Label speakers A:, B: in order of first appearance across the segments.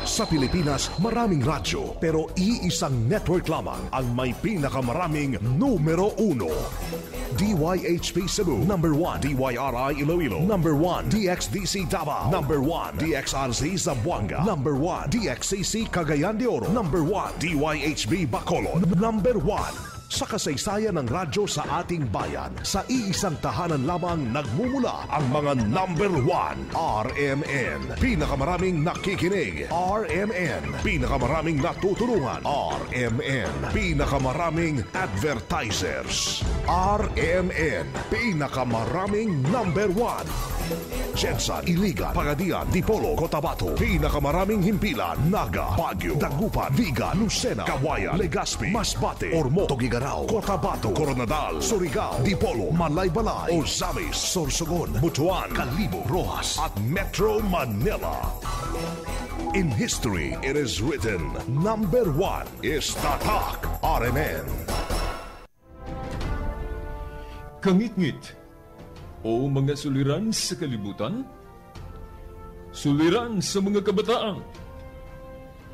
A: Sa Pilipinas, maraming radyo, pero iisang network lamang ang may pinakamaraming numero 1. DYHP Cebu, number 1. DYRI Iloilo, number 1. DXDC Davao, number 1. DXRZ Zamboanga, number 1. DXCC Cagayan de Oro, number 1. DYHB Bacolod, number 1. Sa kasaysayan ng radyo sa ating bayan, sa iisang tahanan lamang nagmumula ang mga number 1. RMN. Pinakamaraming nakikinig. RMN. Pinakamaraming natutulungan. RMN. Pinakamaraming advertisers. RMN. Pinakamaraming number 1. Jensan, Iligan, Pagadian, Dipolo, Cotabato. Pinakamaraming himpilan, Naga, Baguio, Dagupan, Vigan, Lucena, Kawayan, Legazpi, Masbate, Ormoc, Tuguegarao, Cotabato, Koronadal, Surigao, Dipolo, Malaybalay, Ozamis, Sorsogon, Butuan, Kalibo, Rojas, at Metro Manila. In history, it is written, number 1 is Tatak RMN.
B: Kangitngit o mga suliran sa kalibutan, suliran sa mga kabataan,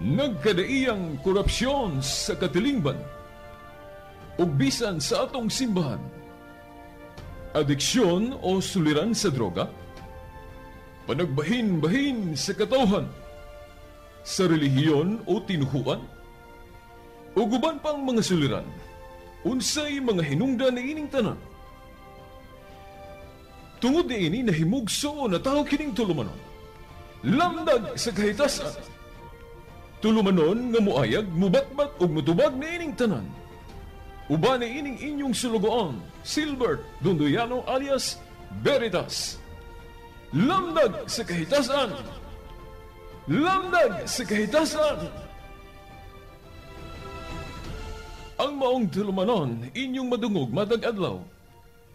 B: nagkadaiyang korupsyon sa katilingban, ug bisan sa atong simbahan, adiksyon o suliran sa droga, panagbahin-bahin sa katawhan, sa relihiyon o tinuhuan, ug uban pang mga suliran, unsay mga hinungdan niining tanan. Tungod niini nahimugso na tao kining tulumanon. Lamdag sa kahitasan. Tulumanon nga muayag, mubatbat ug mutubag niining tanan. Uban niining inyong sulugoon, Silbert Dondoyano alias Veritas. Lamdag sa kahitasan. Lamdag sa kahitasan. Ang maong tulumanon inyong madungog matag adlaw.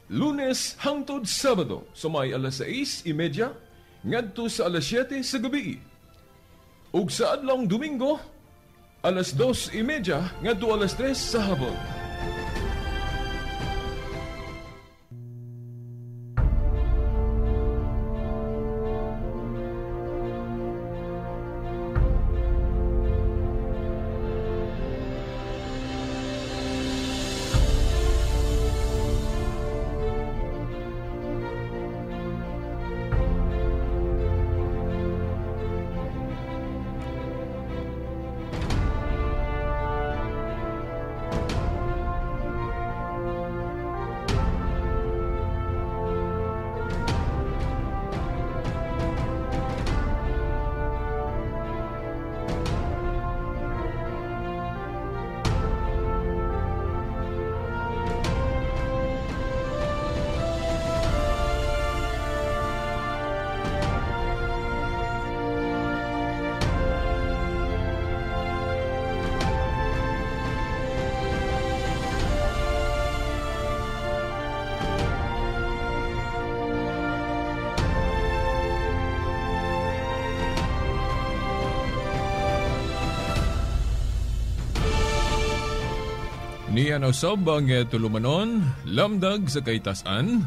B: Lunes hangtod Sabado sa may alas 6:30 ngadto sa alas 7 sa gabi. Ug sa adlawng Domingo alas 2:30 ngadto alas 3 sa hapon. Niya usab ang tulumanon, lamdag sa kahitasan,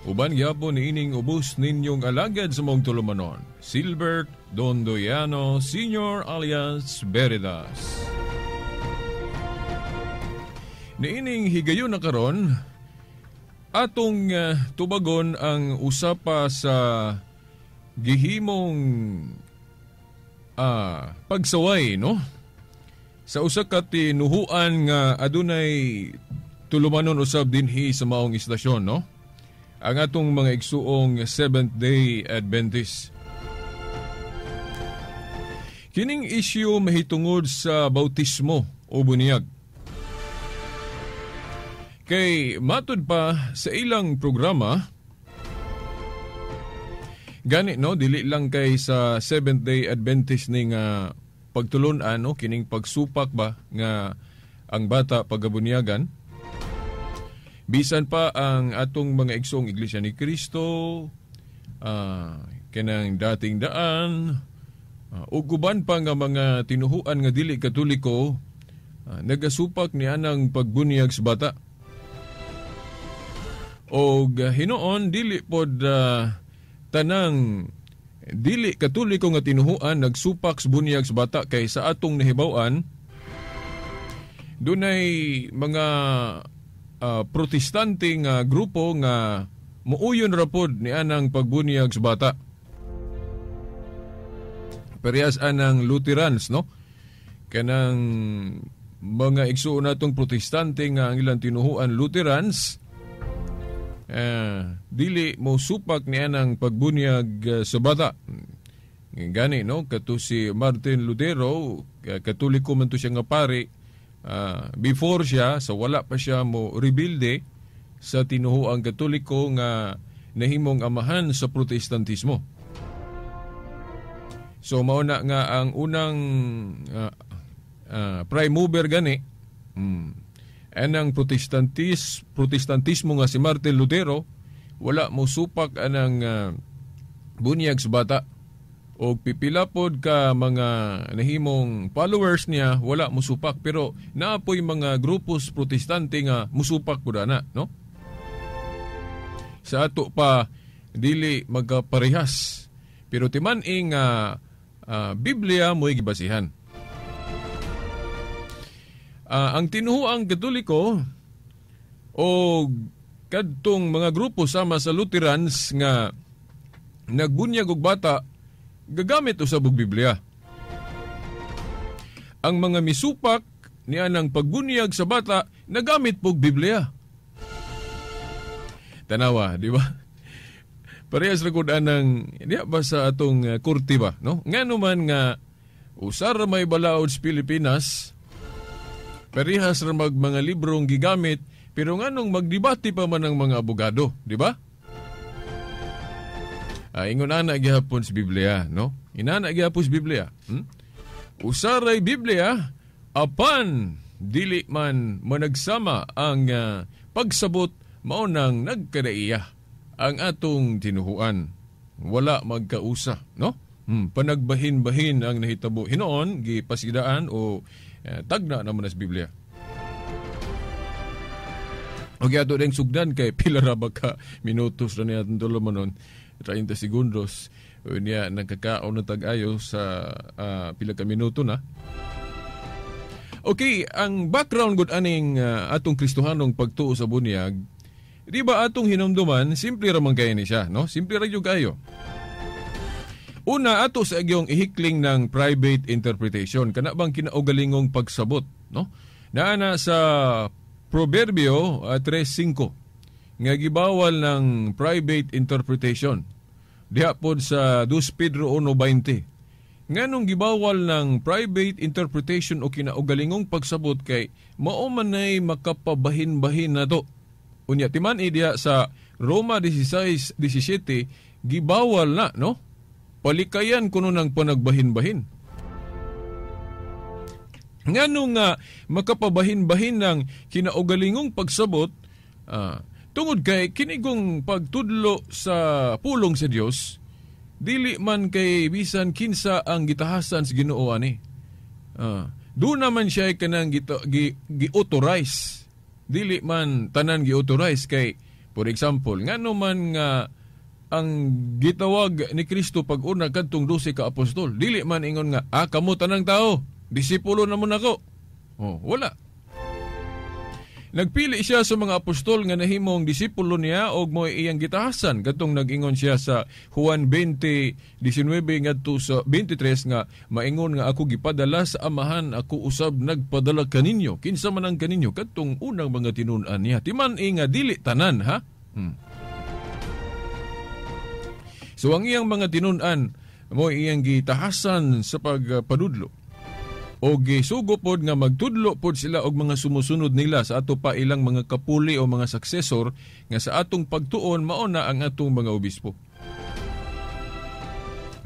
B: uban gyapon niining ubos ninyong alagad sa mong tulumanon, Silbert Dondoyano Sr. alias Veritas. Niining higayon na karon, atong tubagon ang usapa sa gihimong pagsaway, no? Sa usa ka tinuhuan nga adunay tulumanon usab dinhi sa maong istasyon, no? Ang atong mga igsuong Seventh-day Adventist. Kining issue mahitungod sa bautismo o bunyag. Kay matud pa sa ilang programa, gani no, dili lang kay sa Seventh-day Adventist ning pagtulon-an, no, kining pagsupak ba nga ang bata pagabunyagan. Bisan pa ang atong mga igsoong Iglesia ni Cristo, kanang dating daan, ug uban pa nga mga tinuhuan nga dili Katoliko, nagasupak ni anang pagbunyag sa bata. Og hinuon dili pod tanang Dili Katoliko nga tinuhuan nagsupak sa bunyag sa bata kay sa atong nahibaw-an dunay mga Protestante nga grupo nga muuyon ra pod ni anang pagbunyag sa bata. Parehas anang Lutherans, no? Kanang mga igsuon natong Protestante nga ang ilang tinuhuan Lutherans, dili mo supak ni anang pagbunyag sa bata. Gani, no, kato si Martin Lutero, Katoliko man to siya nga pari, before siya, sa wala pa siya mo rebuilde sa tinuhuang Katoliko nga nahimong amahan sa Protestantismo. So mao na nga ang unang prime mover gani, anang Protestantismo nga si Martin Lutero, wala mo supak anang bunyag sa bata. O pipila pod ka mga nahimong followers niya wala musupak, pero naapoy mga grupos Protestante nga musupak pud ana, no? Sa ato pa dili magkaparehas, pero timan-i nga Biblia mo'y gibasihan. Ang tinuhuang Katoliko o kadtong mga grupo sama sa Lutherans nga nagbunyag og bata gagamit usab og Biblia. Ang mga misupak niya ng pagbunyag sa bata nagamit pog Biblia. Tanawa, di ba? Parehas ra gud anang diya ba sa atong korte ba, no? Ngano man nga usar ra may balaod sa Pilipinas, parehas ra mag mga librong gigamit, pero nganong magdebate pa man ang mga abogado, di ba? Ingon ana gihapon sa Biblia, no? Inana gihapon sa Biblia. Usaray Biblia apan dili man managsama ang pagsabot, mao nang nagkadaiya ang atong tinuhuan. Wala magkausa, no? Panagbahin-bahin ang nahitabo hinoon, gipasidaan o tagna naman sa Biblia. Okay, ato ding sugdan kay pila ra ba ka minutos ra niya atong tulumanon, 30 segundos. Niya nagkakaon na tag-ayo sa pila ka minuto na. Okay, ang background gud aning atong Kristohanong pagtuo sa bunyag, di ba atong hinumduman, simple ra man kayo ni siya, no? Simple ra gyud kayo. Una, ato sa igyong ihikling ng private interpretation, kana bang kinaugalingong pagsabot, no? Naana sa Proverbio 3:5 nga gibawal ng private interpretation. Diha pod sa 2 Pedro 1:20. Nganong gibawal ng private interpretation o kinaugalingong pagsabot kay mao man nay makapabahin-bahin nato. Unya timan-i diha sa Roma 16:17 gibawal na, no? Palikayan kuno ng panagbahin-bahin. Ngano nga makapabahin-bahin ng kinaugalingong pagsabot, tungod kay kinigong pagtudlo sa pulong sa Dios, dili man kay bisan kinsa ang gitahasan sa Ginoo ani. Do naman siya kanang gi-authorize. Dili man tanan gi-authorize kay, for example, ngano man nga ang gitawag ni Kristo pag una kadtong 12 ka apostol, dili man ingon nga kamo tanang tao, disipulo na mo nako. Oh, wala. Nagpili siya sa mga apostol nga nahimong disipulo niya og mo'y iyang gitahasan katong nag-ingon siya sa Juan 20:19 ngadto sa 23 nga maingon nga ako gipadala sa Amahan, ako usab nagpadala kaninyo. Kinsa man ang kaninyo kadtong unang mga tinun-an niya. Timan-i nga dili tanan, ha? So ang iyang mga tinun-an mo'y iyang gitahasan sa pagpadudlo. O gisugo pod nga magtudlo pod sila og mga sumusunod nila sa ato pa ilang mga kapuli o mga successor nga sa atong pagtuon mao na ang atong mga obispo.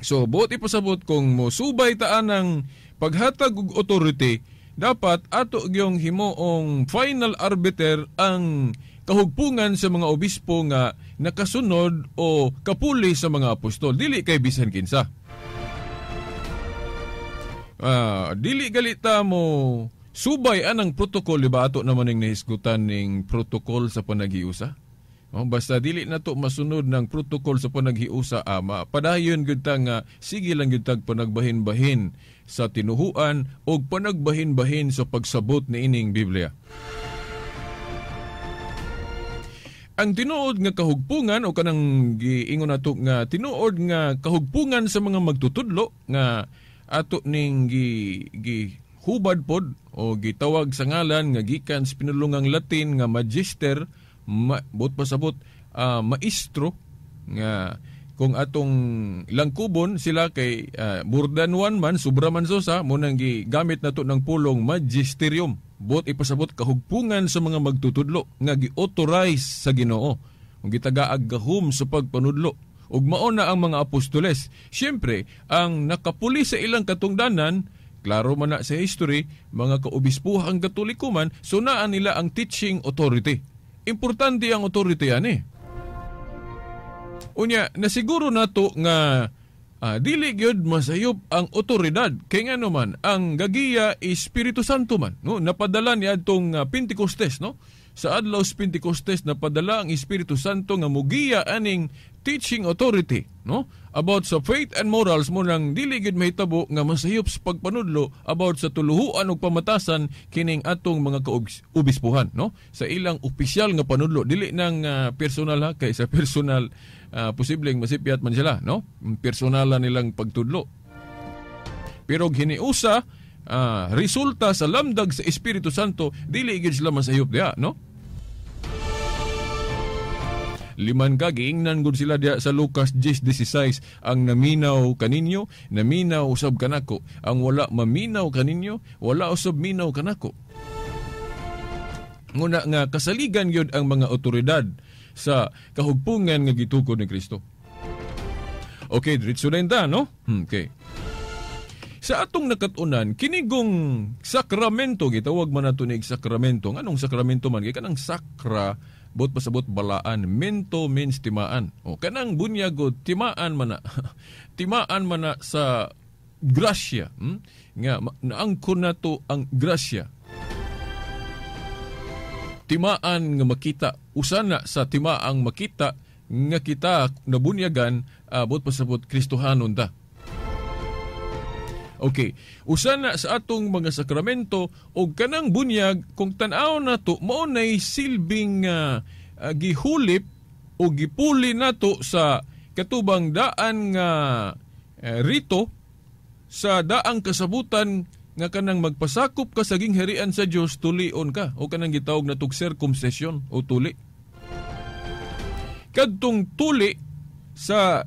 B: So buot ipasabot kung mosubay ta anang paghatag og authority, dapat ato gyung himuong final arbiter ang kahugpungan sa mga obispo nga nakasunod o kapuli sa mga apostol, dili kay bisan kinsa. Dili galita mo subay anang protocol, di ba ato naman ning nahisgutan ning protocol sa panaghiusa? Oh, basta dili na to masunod ng protocol sa panaghiusa ama. Padayon gyud ta nga sige lang gyud tag panagbahin-bahin sa tinuhuan og panagbahin-bahin sa pagsabot niining Biblia. Ang tinuod nga kahugpungan o kanang giingon nato nga tinuod nga kahugpungan sa mga magtutudlo nga ato ning gihubad pod o gitawag sa ngalan nga gikan sa pinulungang Latin nga magister, buot pasabot maestro, nga kung atong langkubon sila kay more than one man, sobra man sosa, munang gigamit nato ng pulong magisterium. Buot ipasabot kahugpungan sa mga magtutudlo nga gi-authorize sa Ginoo ug gitagaag gahom sa pagpanudlo. Ug mao na ang mga apostoles. Siyempre, ang nakapuli sa ilang katungdanan, klaro man na sa history, mga kaobispuhang Katoliko man, so naa nila ang teaching authority. Importante ang authority ani. Unya, nasiguro nato nga dili gyud masayop ang otoridad kay ngano man ang gagiya Espiritu Santo man, no? Napadala ni adtong Pentecostes, no? Sa adlaw sa Pentecostes napadala ang Espiritu Santo nga mugiya aning teaching authority, no? About sa faith and morals mo nang dili gyud mahitabo nga masayop sa pagpanudlo about sa tuluhuan ug pamatasan kining atong mga kaobispuhan, no? Sa ilang opisyal nga panudlo, dili nang personal ha, kay sa personal posibleng masipyat man sila, no? Personalan nilang pagtudlo. Pero hiniusa resulta sa lamdag sa Espiritu Santo, dili gyud sila masayop diha, no? Liman ka, giingnan gud sila diha sa Lucas 10:16, ang naminaw kaninyo, naminaw usab kanako. Ang wala maminaw kaninyo, wala usab minaw kanako. Nguna nga kasaligan gyud ang mga otoridad sa kahugpungan nga gitukod ni Kristo. Okay, diretso na ta, no? Okay. Sa atong nakatunan, kinigong sakramento, gitawag man nato ni sakramento. Anong sakramento man? Kay kanang sakra, bot pasabot balaan, mento means timaan. O kanang bunyago, timaan man na. Timaan man na sa grasya. Nga, naangkon nato ang grasya. Timaan nga makita, usana sa timaang makita nga kita nabunyagan, bot pasabot Kristohanon ta. Okay, usana sa atong mga sakramento og kanang bunyag kung tan-aw nato mao nay silbing gihulip o gipuli nato sa katubang daan nga rito sa daang kasabutan nga kanang magpasakop ka sa gingharian sa Dios, tulion ka o kanang gitawag natog circumcision o tuli. Kadtong tuli sa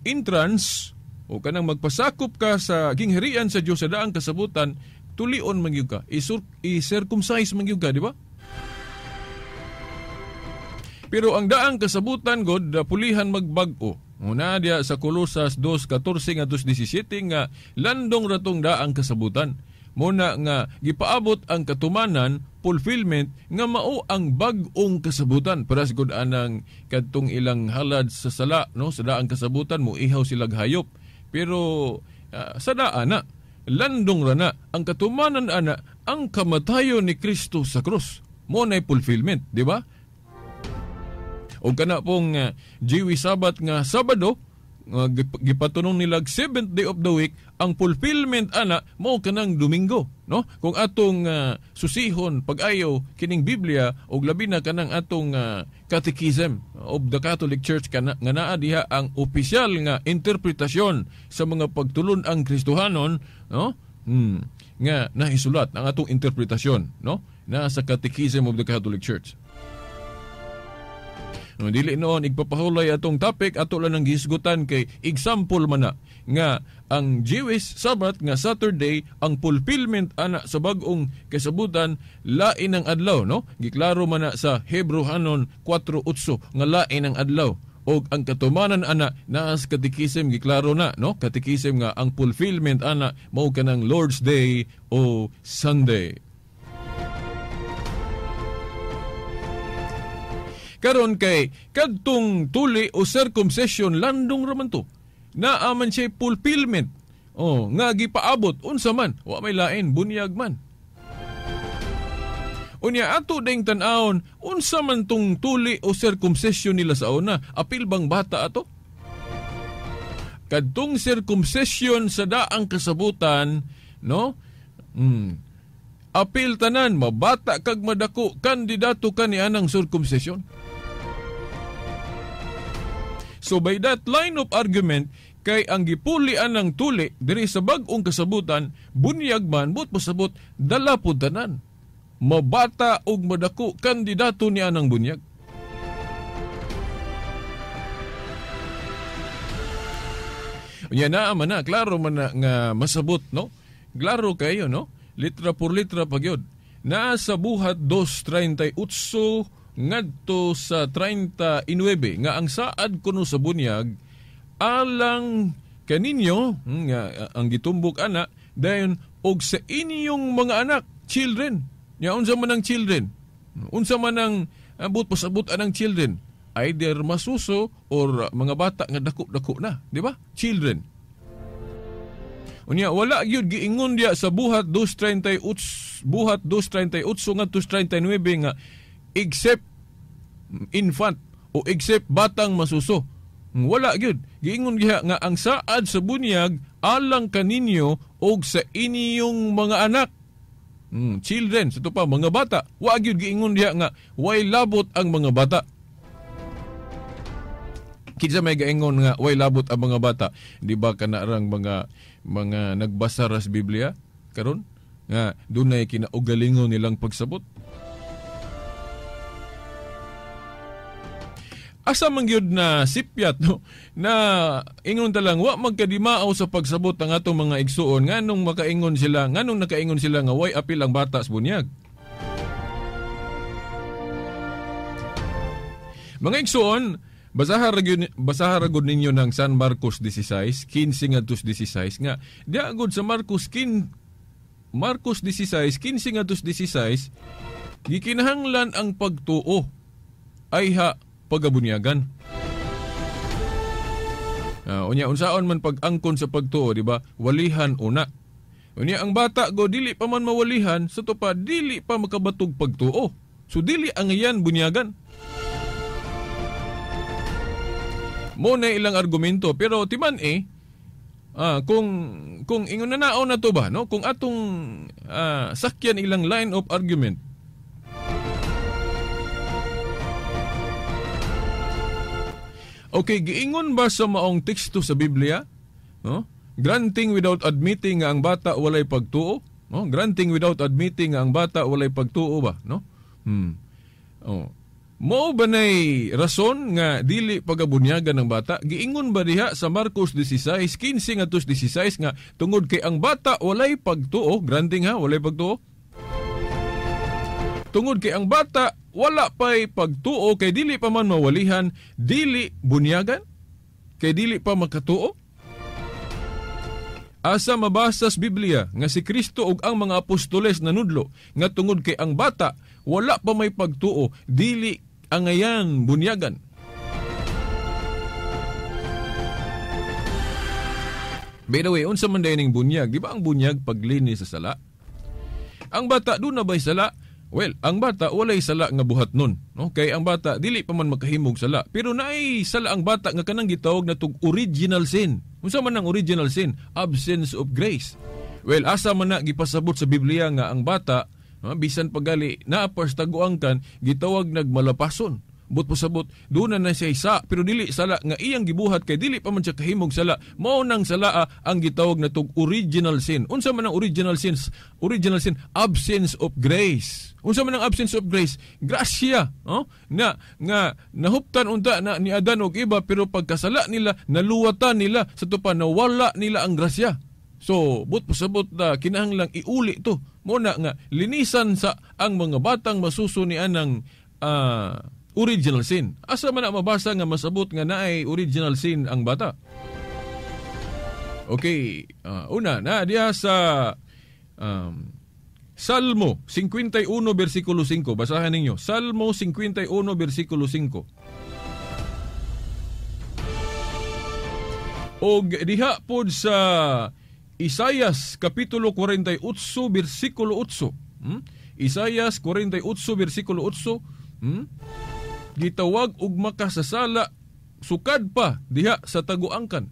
B: entrance o kanang magpasakop ka sa gingharian sa Dios sa daang kasabutan, tulion man gyud ka, i-circumcise man gyud ka, di ba? Pero ang daang kasabutan god pulihan magbag-o. Una diya sa Kolosas 2:14 ngadto 17 nga landong ratong daang kasabutan. Muna nga gipaabot ang katumanan, fulfillment nga mao ang bag-ong kasabutan. Paras gud anang kadtong ilang halad sa sala, no, sa daang kasabutan mo ihaw silag hayop. Pero sa daan na, landong ra na ang katumanan ana ang kamatayon ni Kristo sa krus. Mo nay fulfillment, di ba? O kana pong Jewish Sabbath nga Sabado, gipatunong nilag 7th day of the week, ang fulfillment ana mao kanang Domingo, no? Kung atong susihon pag-ayo kining Biblia og labi na kanang atong Catechism of the Catholic Church kana nga naa diha ang opisyal nga interpretasyon sa mga pagtulon-ang Kristohanon, no? Nga nahisulat ang atong interpretasyon, no? Naa sa Catechism of the Catholic Church. No, dili noon igpapahulay atong topic, ato lang ang gihisgutan kay example man na nga ang Jewish Sabbath nga Saturday ang fulfillment ana sa bag-ong kasabutan lain ang adlaw, no? Giklaro man na sa Hebreohanon 4:8 nga lain ang adlaw og ang katumanan ana naa sa Catechism, giklaro na, no? Catechism nga ang fulfillment ana mao kanang Lord's Day o Sunday. Karon kay kadtong tuli o circumcision landong raman to. Naa man siya fulfillment. Oh, nga gipaabot unsa man, wa may lain, bunyag man. Unya ato ding tan-awon unsa man tong tuli o circumcision nila sa una, apil bang bata ato? Kadtong circumcision sa daang kasabutan, no? Apil tanan, mabata kag madako, kandidato ka ni anang circumcision. So by that line of argument, kay ang gipuli anang tuli diri sa bag-ong kasabutan, bunyag man but pasabot dala pud tanan. Mabata og madako, kandidato ni anang bunyag. Unya naa man na, klaro man na nga masabot, no? Klaro kayo, no? Litra por litra pagyod. Naa sa Buhat 2:38 ngadto sa 39 nga ang saad kuno sa bunyag alang kaninyo nga ang gitumbok ana dayon og sa inyong mga anak, children. Nya unsa man ang children? Unsa man ang abot pasabot anang children? Either masuso or mga bata nga dako-dako na, di ba? Children. Unya wala gyud giingon diya sa Buhat 2:38, Buhat 2:38 ngadto 39 nga except infant o except batang masuso. Wala gyud giingon diha nga ang saad sa bunyag alang kaninyo og sa inyong mga anak. Children, sa ito pa, mga bata. Wa gyud giingon diha nga way labot ang mga bata. Kinsa may gaingon nga way labot ang mga bata? Di ba kanarang mga nagbasa ras Biblia karon nga dunay kinaugalingon nilang pagsabot? Asa man gyud na sipyat, no? Na ingon ta lang wa magkadimaaw sa pagsabot ang atong mga igsuon nganong makaingon sila, nganong nakaingon sila nga way apil ang bata sa bunyag. Mga igsuon, basaha ra gud ninyo ng San Marcos 16:15 ngadto 16 nga diya gud sa Marcos 16:15 ngadto 16 gikinahanglan ang pagtuo ay ha pagabunyagan. Unya unsaon man pag-angkon sa pagtuo, di ba? Walihan una. Unya ang bata go dili pa man mawalihan, sa to pa dili pa makabatog pagtuo. So dili ang iyan bunyagan. Mo na ilang argumento, pero timan kung ingon na naon na to ba, no? Kung atong sakyan ilang line of argument. Okay, giingon ba sa maong teksto sa Biblia? No? Granting without admitting nga ang bata walay pagtuo? No? Granting without admitting nga ang bata walay pagtuo ba? No? Oh. Mao ba nay rason nga dili pagabunyagan ng bata? Giingon ba diha sa Marcos 16:15 ngadto 16 nga tungod kay ang bata walay pagtuo, granting ha, walay pagtuo? Tungod kay ang bata wala pa'y pagtuo, kay dili pa man mawalihan, dili bunyagan, kay dili pa makatuo. Asa mabasa sa Biblia nga si Kristo ug ang mga apostoles nanudlo nga tungod kay ang bata wala pa may pagtuo, dili angayan bunyagan. By the way, unsa man ning bunyag? Di ba ang bunyag paglinis sa sala? Ang bata doon na ba'y sala? Well, ang bata walay sala nga buhat nun, no? Kay ang bata dili pa man makahimog sala, pero naay sala ang bata nga kanang gitawag na tug original sin. Unsa man ang original sin? Absence of grace. Well, asa man na gipasabot sa Biblia nga ang bata, bisan pagali naapas taguang kan, gitawag nagmalapason. But pasabot doon na siya isa, pero dili sala nga iyang gibuhat kay dili pa man siya kahimog sala. Mao nang sala ang gitawag na tug original sin. Unsa man ang original sin? Original sin, absence of grace. Unsa man ang absence of grace? Grasya, oh? Na nga nahuptan unta na ni Adan og iba, pero pagkasala nila, naluwatan nila, sa tupa nawala nila ang grasya. So, but pasabot na kinahanglang iuli to. Mo na nga linisan sa ang mga batang masuso ni anang original sin. Asa man na mabasa nga masabot nga naay original sin ang bata? Okay, una na diha sa Salmo 51 versikulo 5. Basahan ninyo. Salmo 51 versikulo 5. Og diha pod sa Isayas kapitulo 48 versikulo 8. Isayas 48 bersikulo 8, gitawag og makasasala sukad pa diha sa taguangkan.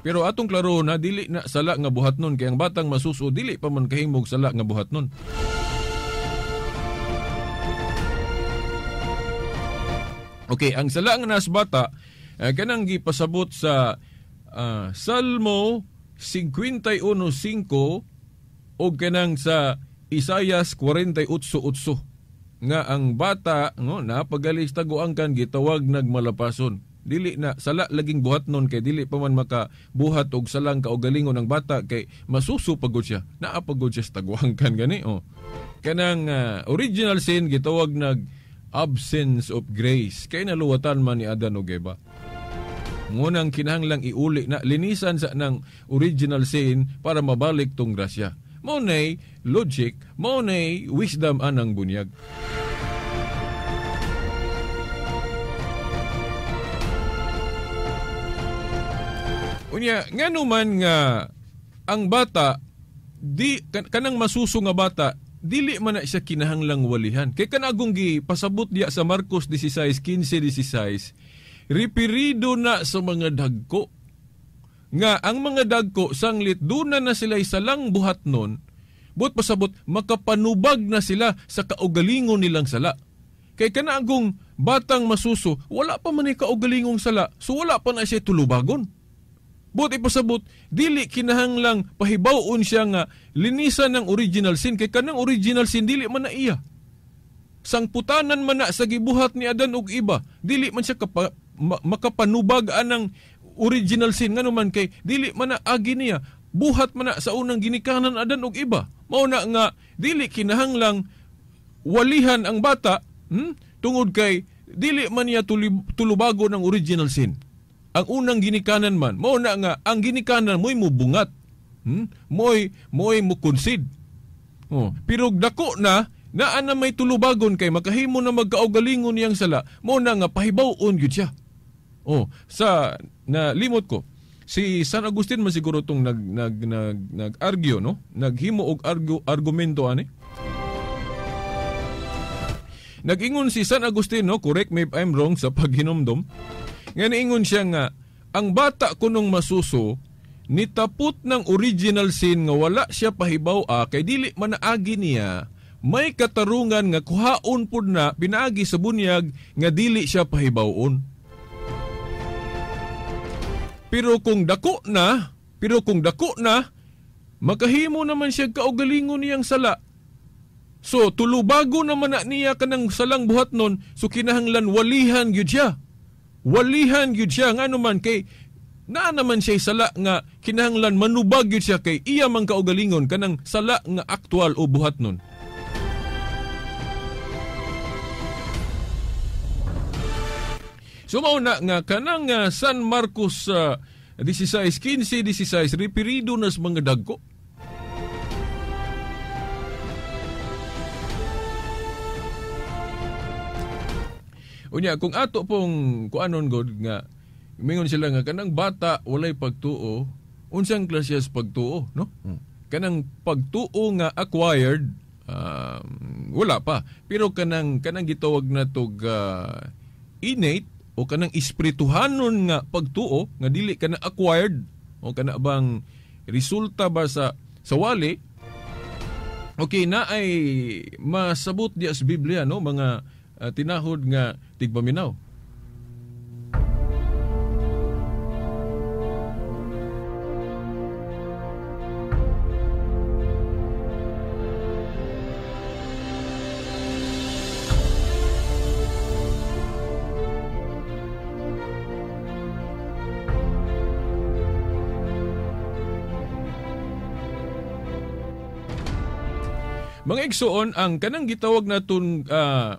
B: Pero atong klaro na dili na sala nga buhatnon kay ang batang masuso dili pa man kahimog sala nga buhatnon. Okay, ang sala nga nas bata kanang gipasabot sa Salmo 51:5 o kanang sa Isayas 48:8 nga ang bata no napagalis taguangkan gitawag nagmalapason. Dili na sala laging buhatnon kay dili pa man makabuhat og salang kaugalingon ang bata kay masuso pagod siya. Naa pagod siya sa taguangkan gani oh. Kanang original sin gitawag nag absence of grace kay naluwatan man ni Adan ug Eva. Ngunang kinahanglang iuli na linisan sa ng original sin para mabalik tong grasya. Mao nay logic, mao nay wisdom anang bunyag. Unya, ngano man nga ang bata di kanang masuso nga bata dili man na siya kinahanglang walihan. Kay kanagong gipasabot diya sa Marcos 16:15-16, ripirido na sa mga dagko. Nga ang mga dagko sanglit duna na sila salang buhat nun, buot pasabot makapanubag na sila sa kaugalingon nilang sala. Kay kanagong batang masuso, wala pa man ay kaugalingong sala, so wala pa na siya tulubagon. Buot ipasabot, dili kinahanglang pahibaw-on siya nga linisan ng original sin, kay kanang original sin dili man na iya. Sangputanan man na sa gibuhat ni Adan og iba, dili man siya makapanubag anang original sin, ngano man kay dili man na agi niya, buhat man na sa unang ginikanan Adan og iba. Mao na nga dili kinahanglang walihan ang bata, tungod kay dili man niya tulubago ng original sin. Ang unang ginikanan man, mao na nga ang ginikanan mo'y mubungat, mo'y mukonsid. Oh, pero dako na naa na may tulubagon kay makahimo na magkaugalingon niyang sala, mao na nga pahibaw-on gyud siya. Oh, sa nalimot ko si San Agustin man siguro tong nag nag nag nag-argue, no? Naghimo og argumento ani. Nag-ingon si San Agustin, no, correct me if I'm wrong sa paghinomdom. Nga niingon siya nga ang bata kunong masuso nitapot ng original sin nga wala siya pahibaw-a kay dili man naagi niya, may katarungan nga kuhaon pud na pinaagi sa bunyag nga dili siya pahibaw-on. Pero kung dako na, makahimo naman siya kaugalingon niyang sala. So tulubago naman na niya kanang salang buhat nun, so kinahanglan walihan gyud siya. Walihan gyud siya ngano man kay naa naman siya sala nga kinahanglan manubag gyud siya kay iya man kaugalingon kanang sala nga aktual o buhat nun. So mao na nga kanang San Marcos 16:15-16 ripirido nas mga dagko. Unya kung ato pong kuanon god nga mingon sila nga kanang bata walay pagtuo, unsang klase sa pagtuo, no? Kanang pagtuo nga acquired wala pa, pero kanang gitawag na tog innate o kanang espirituhanon nga pagtuo nga dili kana acquired o kana bang resulta ba sa wali. Okay na ay masabot diya sa Biblia, no, mga tinahod nga tigpaminaw. Mga igsoon, ang kanang gitawag naton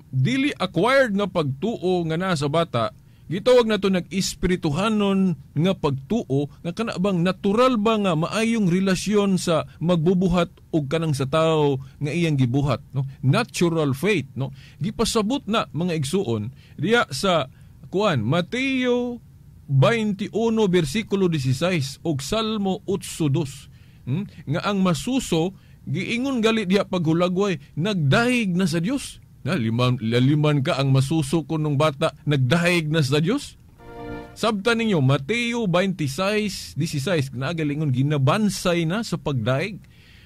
B: dili acquired nga pagtuo nga naa sa bata, gitawag naton nag-espirituhanon nga pagtuo nga kana bang natural ba nga maayong relasyon sa magbubuhat og kanang sa tawo nga iyang gibuhat, no? Natural faith, no? Gipasabot na mga igsoon diya sa kuan Mateo 21 bersikulo 16 og Salmo 8:2, nga ang masuso Giingon gali diha paghulagway, nagdahig na sa Dios. Na laliman ka ang masuso ko nung bata, nagdahig na sa Dios. Sabta ninyo Mateo 26:16, naagalingon ginabansay na sa pagdaig.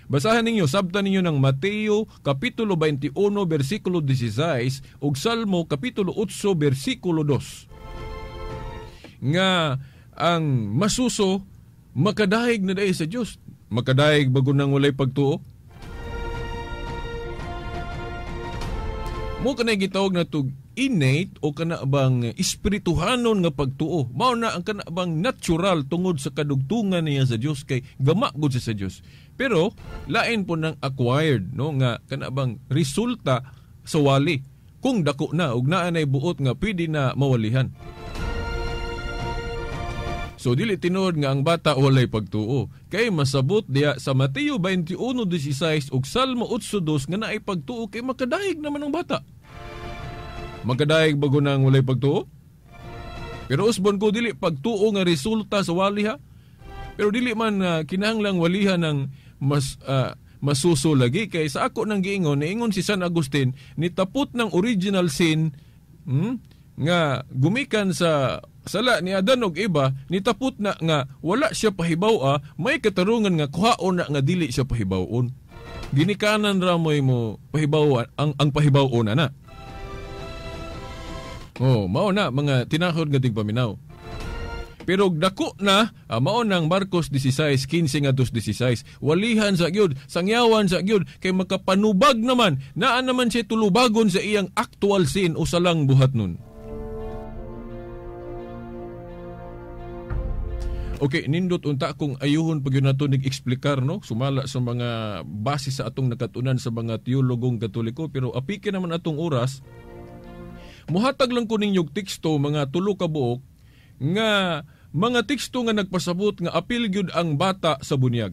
B: Basahan ninyo, sabta ninyo ng Mateo Kapitulo 21, versikulo 16 ug Salmo Kapitulo 8, versikulo 2. Nga ang masuso makadahig na dahil sa Dios. Makadahig bago nang walay pagtuo. Mo kanay gitawag na tug innate o kana bang espirituhanon nga pagtuo. Mao na ang kana bang natural tungod sa kadugtungan niya sa Dios kay gama gud siya sa Dios. Pero lain po ng acquired, no, nga kana bang resulta sa wali. Kung dako na ug naa nay buot nga pwede na mawalihan. So dili tinuod nga ang bata walay pagtuo. Kay masabot diya sa Mateo 21:16 ug Salmo 8:2 nga naay pagtuo kay makadahig naman ang bata. Makadahig bago nang walay pagtuo? Pero usbon ko dili pagtuo nga resulta sa wali ha. Pero dili man kinahanglang walihan ng mas masuso lagi kay sa ako nang giingon, niingon si San Agustin nitapot ng original sin nga gumikan sa sala ni Adan og Eva, nitapot na nga wala siya pahibaw-a, may katarungan nga kuhaon na nga dili siya pahibaw-on. Ginikanan ra moy mo pahibaw ang pahibaw-on ana. Oh, mao na mga tinahod nga tigpaminaw. Pero dako na mao nang Marcos 16:15 ngadto 16. Walihan sa gyud, sangyawan sa gyud kay makapanubag naman, naa naman siya tulubagon sa iyang actual sin o salang buhat nun. Okay, nindot unta kung ayuhon pag yun nato nag-eksplikar, no? Sumala sa mga base sa atong nakatunan sa mga teologong Katoliko, pero apike naman atong oras, muhatag lang ko ninyog teksto, mga tulo ka buok, nga mga teksto nga nagpasabot nga apil gyud ang bata sa bunyag.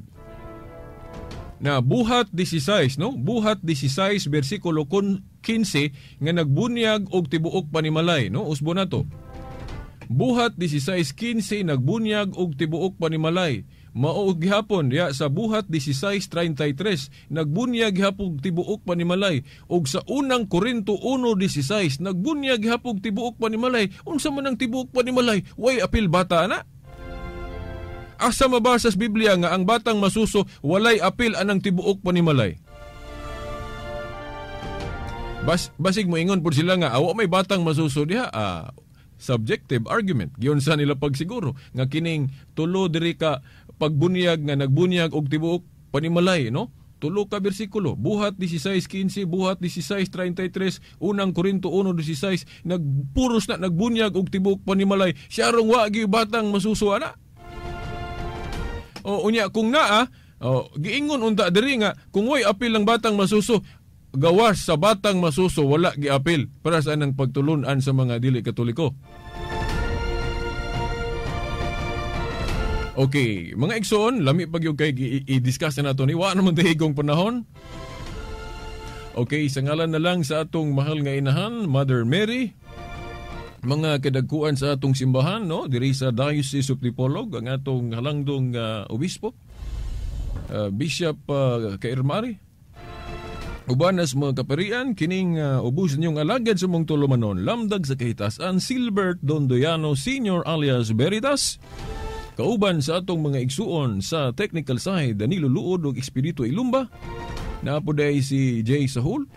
B: Na Buhat 16, no? Buhat 16 versikulo 15 nga nagbunyag og tibuok panimalay, no? Usbo na to. Buhat 16:15 nagbunyag og tibuok panimalay. Mao gihapon diya sa Buhat 16:33 nagbunyag gihapon tibuok panimalay, og sa unang Korinto 1:16 nagbunyag gihapon tibuok panimalay. Unsa man ang tibuok panimalay? Way apil bata ana. Asa mabasa sa Biblia nga ang batang masuso walay apil anang tibuok panimalay? Basig moingon pud sila nga awa may batang masuso diha. Subjective argument. Giyon sa nila pagsiguro nga kining tulo diri ka pagbunyag nga nagbunyag og tibuok panimalay, no? Tulo ka bersikulo. Buhat 16:15, Buhat 16:33, unang Korinto 1:16, nagpuros na nagbunyag og tibuok panimalay. Siya rong wa gyud batang masuso ana. O unya kung naa, o, giingon unta diri nga kung way apil ang batang masuso, gawas sa batang masuso wala giapil para sa anang pagtulun-an sa mga dili Katoliko. Okay, mga igsoon, lami pag yung kay i-discuss na nato ni wa naman tahigong panahon. Okay, sa ngalan na lang sa atong mahal nga inahan, Mother Mary, mga kadagkuan sa atong simbahan, no, diri sa Diocese of Dipolog, ang atong halangdong obispo, Bishop Kairmari. Ubanas mga kaparian, kining ubos ninyong alagad sa mong tulumanon, lamdag sa kahitasan, Silbert Dondoyano Sr. alias Veritas. Kauban sa atong mga igsuon sa technical side, Danilo Luod ug Espiritu Ilumba. Naapo day si Jay Sahul.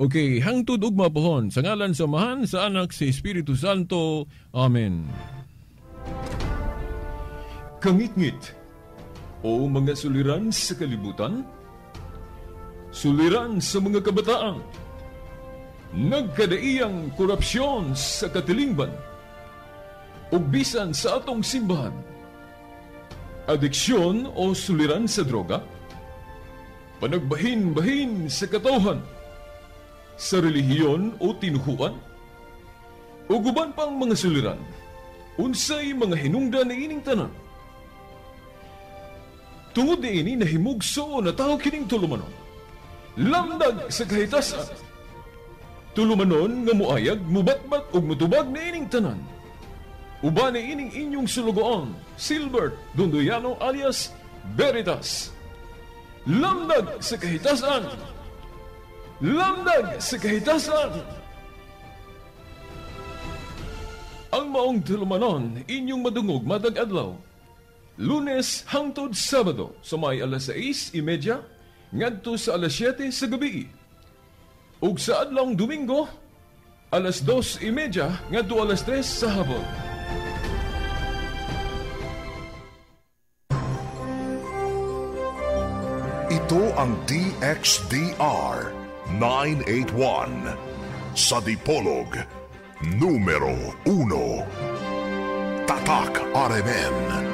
B: Okay, hangtod ugma pohon, sa ngalan sa Amahan, sa Anak, sa Espiritu Santo. Amen.
C: Kangitngit o mga suliran sa kalibutan, suliran sa mga kabataan, nagkadaiyang korupsyon sa katilingban, ug bisan sa atong simbahan, adiksyon o suliran sa droga, panagbahin-bahin sa katawhan, sa relihiyon o tinuhuan, ug uban pang mga suliran, unsay mga hinungdan niining tanan. Tungod niini nahimugso na tawo kining tulumanon, lamdag sa kahitasan. Tulumanon nga muayag, mubatbat ug mutubag niining tanan. Uban niining inyong sulugoon, Silbert Dondoyano alias Veritas.
B: Lamdag sa kahitasan. Lamdag sa kahitasan. Ang maong tulumanon inyong madungog matag adlaw. Lunes hangtod Sabado sa may alas 6:30 ngadto sa alas 7 sa gabi. Ug sa adlawng Domingo alas 2:30 ngadto alas 3 sa hapon.
A: Ito ang DXDR 981 sa Dipolog, numero 1. Tatak RMN.